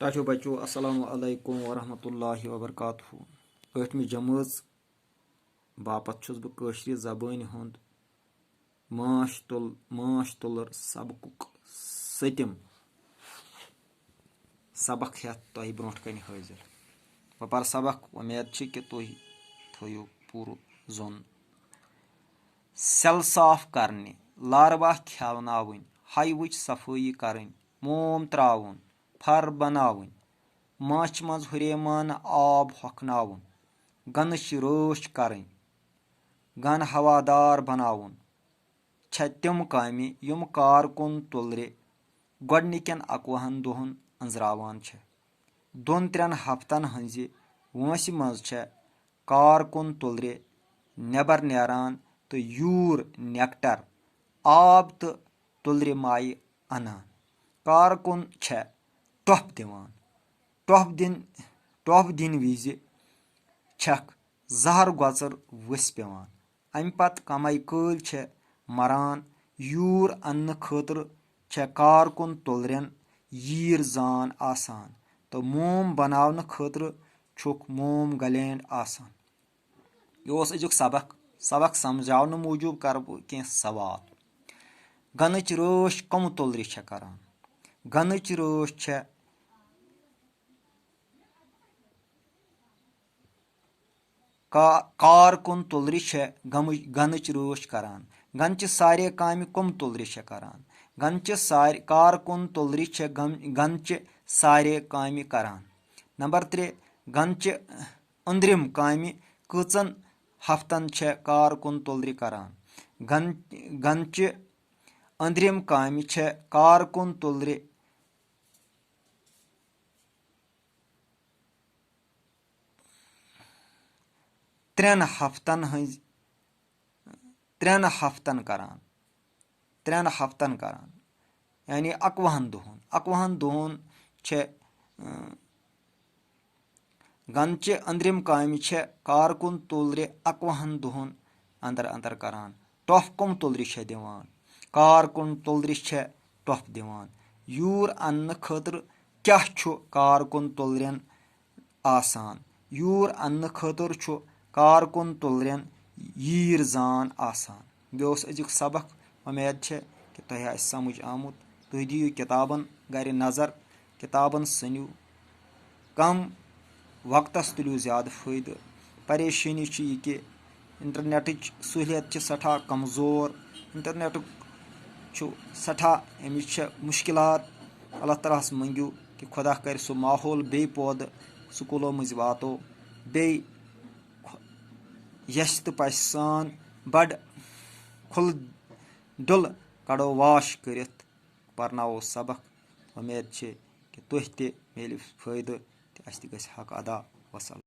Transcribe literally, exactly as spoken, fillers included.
ٹاٹھیو بچو، السلام علیکم ورحمۃ اللہ وبرکاتہ۔ ٲٹھمہِ جمٲژ باپتھ چھُس بہٕ کٲشرِ زبٲنۍ ہُنٛد ماچھ تُل-، ماچھ تُلر سبقُک سٔتِم سبق ہٮ۪تھ تۄہہِ برونٛٹھ کنہِ حٲضِر۔ بہٕ پرٕ سبق، وۄمید چھِ کہِ تُہۍ تھٲیِو پوٗرٕ ظۄن۔ سٮ۪ل صاف کرنہِ، لاروا کھٮ۪وناوٕنۍ، ہَیوٕچ صفٲیی کرٕنۍ، موم ترٛاوُن، پھر بناوٕنۍ، ماچھِ منٛز ہُریمانہٕ آب ہۄکھناوُن، گنٕچ رٲچھ کرٕنۍ، گن ہوادار بناوُن چھےٚ تِم کامہِ یِم کارکُن تُلرِ گۄڈٕنِکٮ۪ن اَکوُہَن دۄہَن أنٛزراوان چھےٚ۔ دۄن ترٛٮ۪ن ہفتن ہٕنٛزِ وٲنٛسہِ منٛز چھےٚ کارکُن تُلرِ نٮ۪بر نیران تہٕ یوٗر، نیکٹر، آب تہٕ تُلرِ مایہِ انان۔ کارکُن چھےٚ ٹۄپھ دِوان۔ ٹۄپھ دِن-، ٹۄپھ دِنہٕ وِزِ چھکھ زہر گۄژر ؤسۍ پٮ۪وان۔ امہِ پتہٕ کمے کٲلۍ چھےٚ مران۔ یوٗر اننہٕ خٲطرٕ چھےٚ کارکُن تُلرٮ۪ن ییٖر زان آسان تہٕ موم بناونہٕ خٲطرٕ چھُکھ موم گلینڈ آسان۔ یہِ اوس أزیُک سبق۔ سبق سمجھاونہٕ موٗجوٗب کرٕ بہٕ کینٛہہ سوال۔ گنٕچ رٲچھ کم تُلرِ چھےٚ کران؟ گنٕچ رٲچھ چھےٚ کا-، کارکُن تُلرِ چھےٚ گمٕچ، گنٕچ رٲچھ کران۔ گنچہِ سارے کامہِ کم تُلرِ چھےٚ کران؟ گنچہِ سارِ-، کارکُن تُلرِ چھےٚ گم-، گنچہِ سارے کامہِ کران۔ نمبر ترٛےٚ، گنچہِ أنٛدرِم کامہِ کٔژن ہفتن چھےٚ کارکُن تُلرِ کران؟ گن-، گنچہِ أنٛدرِم کامہِ چھےٚ کارکُن تُلرِ ترٛٮ۪ن ہفتن ہٕنٛز، ترٛٮ۪ن ہفتن کران، ترٛٮ۪ن ہفتن کران، یعنی اَکوُہن دۄہن۔ اَکوُہن دۄہن چھےٚ، اۭں، گنچہِ أنٛدرِم کامہِ چھےٚ کارکُن تُلرِ اَکوُہن دۄہن اندر اندر کران۔ ٹۄپھ کم تُلرِ چھےٚ دِوان؟ کارکُن تُلرِ چھےٚ ٹۄپھ دِوان۔ یوٗر اننہٕ خٲطرٕ کیٛاہ چھُ کارکُن تُلرٮ۪ن آسان؟ یوٗر اننہٕ خٲطرٕ چھُ کارکُن تُلرٮ۪ن ییٖر زان آسان۔ یہِ اوس أزیُک سبق۔ وۄمید چھےٚ کہِ تۄہہِ آسہِ سمجھ آمُت۔ تُہۍ دِیِو کِتابن گرِ نظر، کِتابن سٔنِو کم، وقتس تُلِو زیادٕ فٲیدٕ۔ پریشٲنی چھِ یہِ کہِ انٹرنیٹٕچ سہوٗلیت چھِ سٮ۪ٹھاہ کمزور، انٹرنیٹُک چھُ سٮ۪ٹھاہ، اَمِچ چھےٚ مُشکِلات۔ اللہ تعالیٰ ہَس مٔنٛگِو کہِ خۄدا کَرِ سُہ ماحول بیٚیہِ پٲدٕ، سکوٗلو مٔنٛزۍ واتو بیٚیہِ یَژھِ تہٕ پَژھِ سان بَڑٕ کھُلہٕ ڈُلہٕ کَڑو واش کٔرِتھ، پَرناوو سبق۔ وۄمید چھِ کہِ تُہۍ تہِ میلہِ فٲیدٕ تہٕ اَسہِ تہِ گژھِ حق ادا۔ وسلام۔